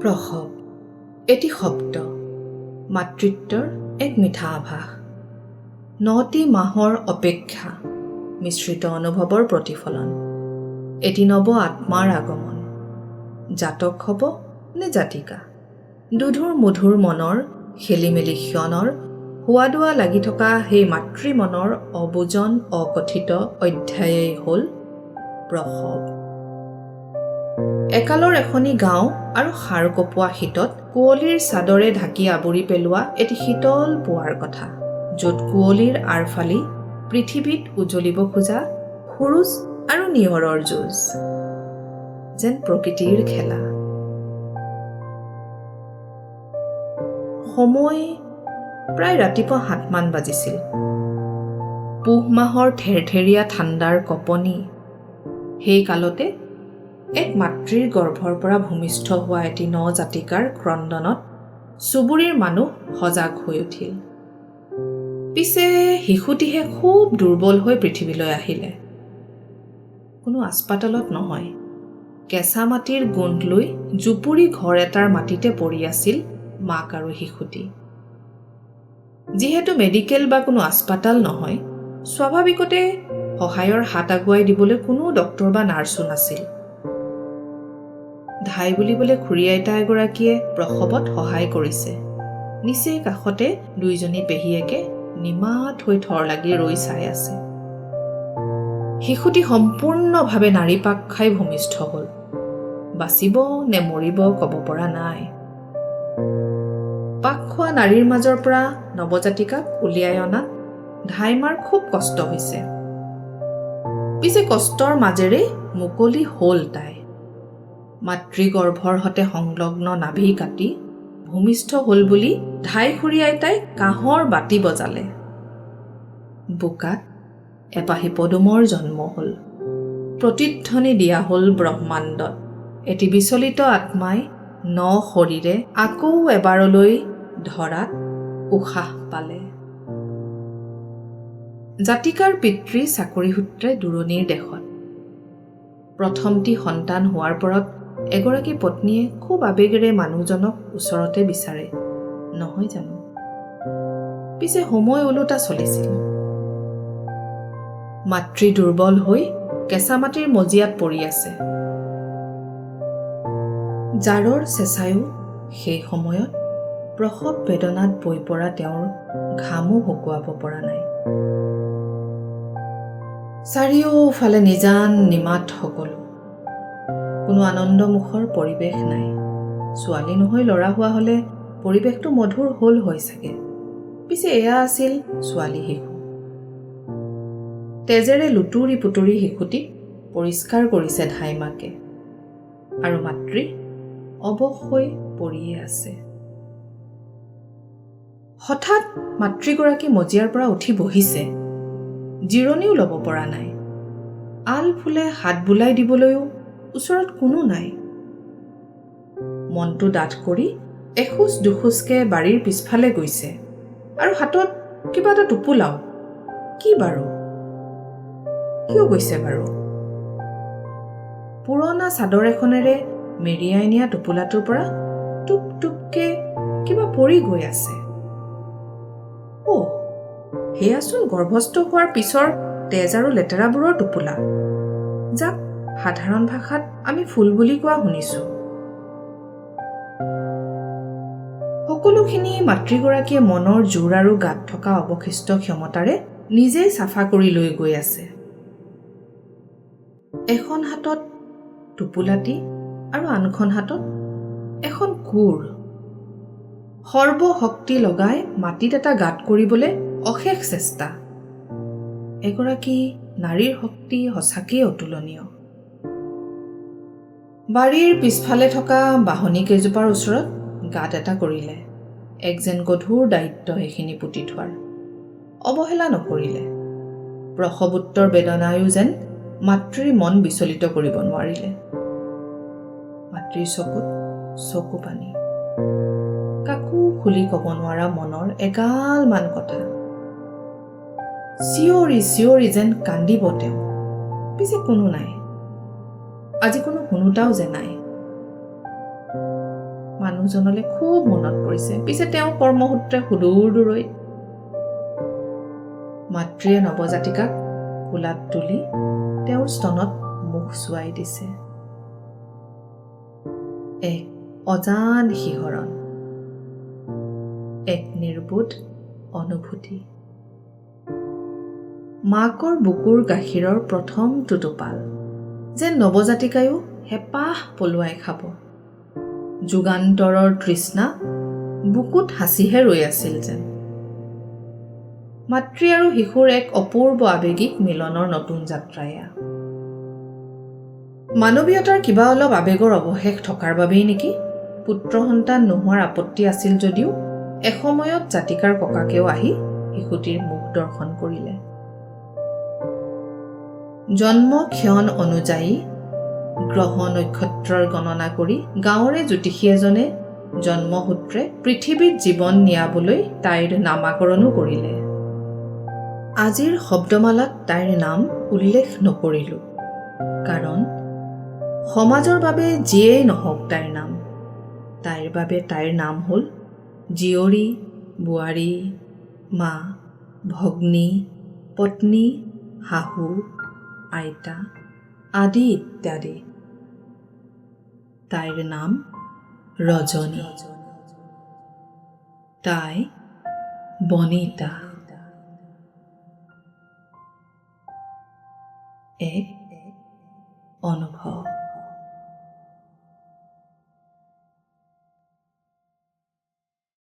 প্ৰসৱ এটি শব্দ, মাতৃত্বৰ এক মিঠা আভাস, 9টি মাহৰ অপেক্ষা, মিশ্ৰিত অনুভৱৰ প্ৰতিফলন, এটি নৱ আত্মাৰ আগমন। জাতক হ'ব নে জাতিকা? দুধুৰ মধুৰ মনৰ খেলিমেলি ক্ষণৰ হোৱা-দোৱা লাগি থকা সেই মাতৃ মনৰ অবুজন অকথিত অধ্যায়েই হ'ল প্ৰসৱ। একালৰ এখনি গাঁও আৰু হাড় কঁপোৱা শীতত কুঁৱলীৰ চাদৰে ঢাকি আৱৰি পেলোৱা এটি শীতল পুৱাৰ কথা, য'ত কুঁৱলীৰ আঁৰ ফালি পৃথিৱীত উজ্বলিব খোজা সূৰুজ আৰু নিয়ৰৰ যুঁজ যেন প্ৰকৃতিৰ খেলা। সময় প্ৰায় ৰাতিপুৱা 7মান বাজিছিল। পুহ মাহৰ ঠেৰঠেৰীয়া ঠাণ্ডাৰ কঁপনি। সেই কালতে এক মাতৃৰ গৰ্ভৰ পৰা ভূমিষ্ঠ হোৱা এটি ন-জাতিকাৰ ক্ৰন্দনত চুবুৰীৰ মানুহ সজাগ হৈ উঠিল। পিছে শিশুটিহে খুব দুৰ্বল হৈ পৃথিৱীলৈ আহিলে। কোনো আস্পাতালত নহয়, কেঁচা মাটিৰ গোন্ধ লৈ জুপুৰি ঘৰ এটাৰ মাটিতে পৰি আছিল মাক আৰু শিশুটি। যিহেতু মেডিকেল বা কোনো আস্পাতাল নহয়, স্বাভাৱিকতে সহায়ৰ হাত আগুৱাই দিবলৈ কোনো ডক্তৰ বা নাৰ্ছো নাছিল। ধাই বুলিবলৈ খুৰী আইতা এগৰাকীয়ে প্ৰসৱত সহায় কৰিছে। নিচেই কাষতে দুইজনী পেহীয়েকে নিমাত হৈ থৰ লাগি ৰৈ চাই আছে। শিশুটি সম্পূৰ্ণভাৱে নাৰী পাক খাই ভূমিষ্ঠ হ'ল। বাচিব নে মৰিব ক'ব পৰা নাই। পাক খোৱা নাৰীৰ মাজৰ পৰা নৱজাতিকাক উলিয়াই অনাত ধাইমাৰ খুব কষ্ট হৈছে। পিছে কষ্টৰ মাজেৰে মুকলি হ'ল তাই। মাতৃগৰ্ভৰ সতে সংলগ্ন নাভি কাটি ভূমিষ্ঠ হ'ল বুলি ধাই খুৰী আইতাই কাঁহৰ বাতি বজালে। বোকাত এপাহি পদুমৰ জন্ম হ'ল। প্ৰতিধ্বনি দিয়া হ'ল ব্ৰহ্মাণ্ডত। এটি বিচলিত আত্মাই ন শৰীৰে আকৌ এবাৰলৈ ধৰাত উশাহ পালে। জাতিকাৰ পিতৃ চাকৰি সূত্ৰে দূৰণিৰ দেশত। প্ৰথমটি সন্তান হোৱাৰ পৰত এগৰাকী পত্নীয়ে খুব আৱেগেৰে মানুহজনক ওচৰতে বিচাৰে, নহয় জানো? পিছে সময় ওলোটা চলিছিল। মাতৃ দুৰ্বল হৈ কেঁচা মাটিৰ মজিয়াত পৰি আছে। জাৰৰ চেঁচায়ো সেই সময়ত প্ৰসৱ বেদনাত বৈ পৰা তেওঁৰ ঘামো শুকুৱাব পৰা নাই। চাৰিওফালে নিজান নিমাত সকলো, কোনো আনন্দমুখৰ পৰিৱেশ নাই। ছোৱালী নহয় ল'ৰা হোৱা হ'লে পৰিৱেশটো মধুৰ হ'ল হয় চাগে। পিছে এয়া আছিল ছোৱালী শিশু। তেজেৰে লুতুৰি পুতুৰি শিশুটিক পৰিষ্কাৰ কৰিছে ধাইমাকে, আৰু মাতৃ অৱশ হৈ পৰিয়ে আছে। হঠাৎ মাতৃগৰাকী মজিয়াৰ পৰা উঠি বহিছে। জিৰণিও ল'ব পৰা নাই। আল ফুলে হাত বুলাই দিবলৈও ওচৰত কোনো নাই। মনটো ডাঠ কৰি এখোজ দুখোজকে বাৰীৰ পিছফালে গৈছে আৰু হাতত কিবা এটা টোপোলাও। কি বাৰু, কিয় গৈছে বাৰু? পুৰণা চাদৰ এখনেৰে মেৰিয়াই নিয়া টোপোলাটোৰ পৰা টোপ টোপকে কিবা পৰি গৈ আছে। অ', সেয়াচোন গৰ্ভস্থ হোৱাৰ পিছৰ তেজ আৰু লেতেৰাবোৰৰ টোপোলা, যাক সাধাৰণ ভাষাত আমি ফুল বুলি কোৱা শুনিছোঁ। সকলোখিনি মাতৃগৰাকীয়ে মনৰ জোৰ আৰু গাত থকা অৱশিষ্ট ক্ষমতাৰে নিজেই চাফা কৰি লৈ গৈ আছে। এখন হাতত টোপোলাটি আৰু আনখন হাতত এখন কোৰ। সৰ্বশক্তি লগাই মাটিত এটা গাঁত কৰিবলৈ অশেষ চেষ্টা। এগৰাকী নাৰীৰ শক্তি সঁচাকৈয়ে অতুলনীয়। বাৰীৰ পিছফালে থকা বাঁহনি কেইজোপাৰ ওচৰত গাঁত এটা কৰিলে। এক যেন গধুৰ দায়িত্ব সেইখিনি পুতি থোৱাৰ। অৱহেলা নকৰিলে। প্ৰসৱোত্তৰ বেদনায়ো যেন মাতৃৰ মন বিচলিত কৰিব নোৱাৰিলে। মাতৃৰ চকুত চকু পানী, কাকো খুলি ক'ব নোৱাৰা মনৰ এগালমান কথা। চিঞৰি চিঞৰি যেন কান্দিব তেওঁ। পিছে কোনো নাই, আজি কোনো শুনোতাও যে নাই। মানুহজনলৈ খুব মনত পৰিছে। পিছে তেওঁ কৰ্মসূত্ৰে সুদূৰ দূৰৈত। মাতৃয়ে নৱজাতিকাক কোলাত তুলি তেওঁৰ স্তনত মুখ চুৱাই দিছে। এক অজান শিহৰণ, এক নিৰ্বোধ অনুভূতি। মাকৰ বুকুৰ গাখীৰৰ প্ৰথমটো টোপাল যেন নৱজাতিকায়ো হেঁপাহ পলুৱাই খাব। যুগান্তৰৰ তৃষ্ণা বুকুত সাঁচিহে ৰৈ আছিল যেন। মাতৃ আৰু শিশুৰ এক অপূৰ্ব আৱেগিক মিলনৰ নতুন যাত্ৰা এয়া। মানৱীয়তাৰ কিবা অলপ আৱেগৰ অৱশেষ থকাৰ বাবেই নেকি পুত্ৰ সন্তান নোহোৱাৰ আপত্তি আছিল যদিও এসময়ত জাতিকাৰ ককাকেও আহি শিশুটিৰ মুখ দৰ্শন কৰিলে। জন্ম ক্ষণ অনুযায়ী গ্ৰহ নক্ষত্ৰৰ গণনা কৰি গাঁৱৰে জ্যোতিষী এজনে জন্মসূত্ৰে পৃথিৱীত জীৱন নিয়াবলৈ তাইৰ নামাকৰণো কৰিলে। আজিৰ শব্দমালাত তাইৰ নাম উল্লেখ নকৰিলোঁ, কাৰণ সমাজৰ বাবে যিয়েই নহওক তাইৰ নাম, তাইৰ বাবে তাইৰ নাম হ'ল জীয়ৰী, বোৱাৰী, মা, ভগ্নী, পত্নী, শাহু, আইতা আদি ইত্যাদি। তাইৰ নাম ৰজনী। তাই বনিতা। এক অনুভৱ।